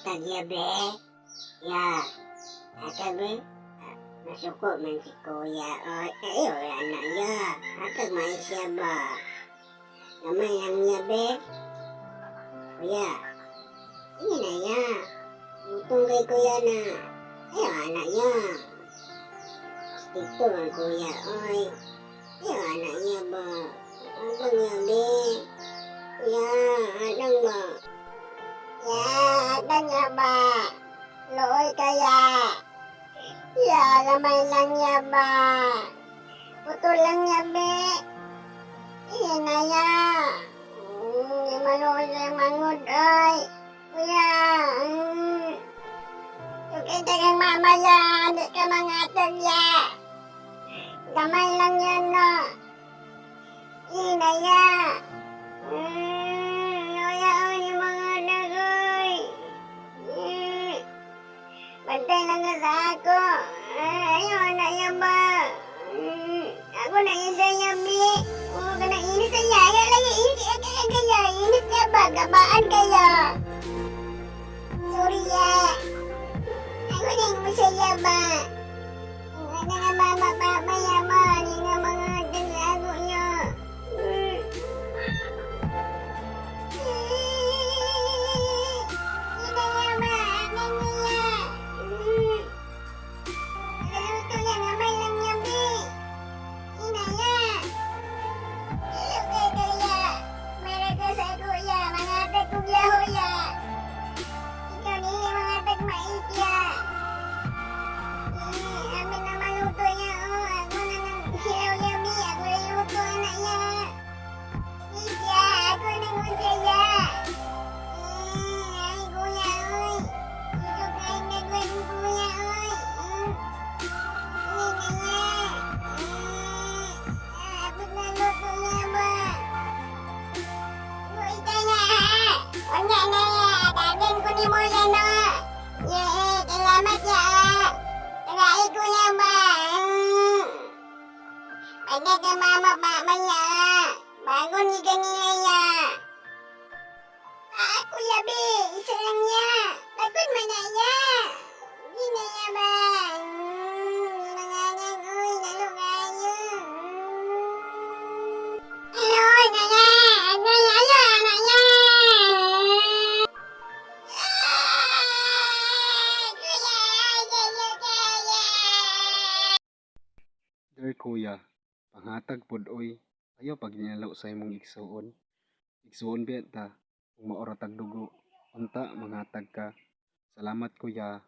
Hatag ya, be. Ya. Hatag, be. Ah, masuko man si kuya. Oy, ay, wala na ya. Hatag man siya ba? Gamay lang niya, be. Kuya. Sige na ya. Lutong kay kuya na. Ay, wala ya. Strikto man kuya, oy. Ay, wala niya ba? Hatag niya, be. Ya, hatag ba? Ya, hatag niya ba? Luoy kaya. Ya, gamay lang niya ba? Putol lang niya, be. Iya na ya. Di maluoy sa mangod, ay. Kuya. Sugita kang mama ya. Di ka mangatag ya. Gamay lang yan, no. Iya na ya. Kuya, oy, yung mga anak, oy. Bantay lang ka sa ako. Ah, ayaw na yan ba? Ako na yun sa iya, bi. Oo, ka na init sa iya. Ayaw lang yung init. Ay, kaya, kaya. Init niya ba? Gabaan kaya. Sorry, ya. Ako na yung masaya ba? Ang ano nga mama, papa, ya ba? Hindi nga mga dyan sa ako niya. Hindi ya ba? Ano niya? Naluto yan, gamay lang yan, bi. Ina ya. Ilo kay kaya. Meron ka sa kuya, mga tagkugyaho ya. Ikaw ni mga tagmait ya. Eh, amin na maluto ya, oh. Ako na nang hilaw ya, bi. Ako na luto na ya. Isya, ako na masaya. Eh, ay, kuya, oy. Ito kain na kuya, oy. Hindi na ya. Eh, abot na luto ya ba? Uy, kaya, ha? Unya na ya. Dagan ko ni mo yan, no? Ya, eh, salamat ya, ah. Tagai ko ya ba? Pagka ka mama, papa ya. Bago ni kanila ya. Ah, kuya be, isa lang ya. Pagod man na ya. Di na ya ba? Mangangang, uy, lalo kayo. Ano, na ya? Ano, ayo, ano ya? Ah, kuya, ayo, kaya. Dear kuya, panghatag pod oy. Ayaw pag ginalaw sa imong igsuon. Igsuon biya ta kung maora tag dugo. Unta manghatag ka. Salamat, kuya.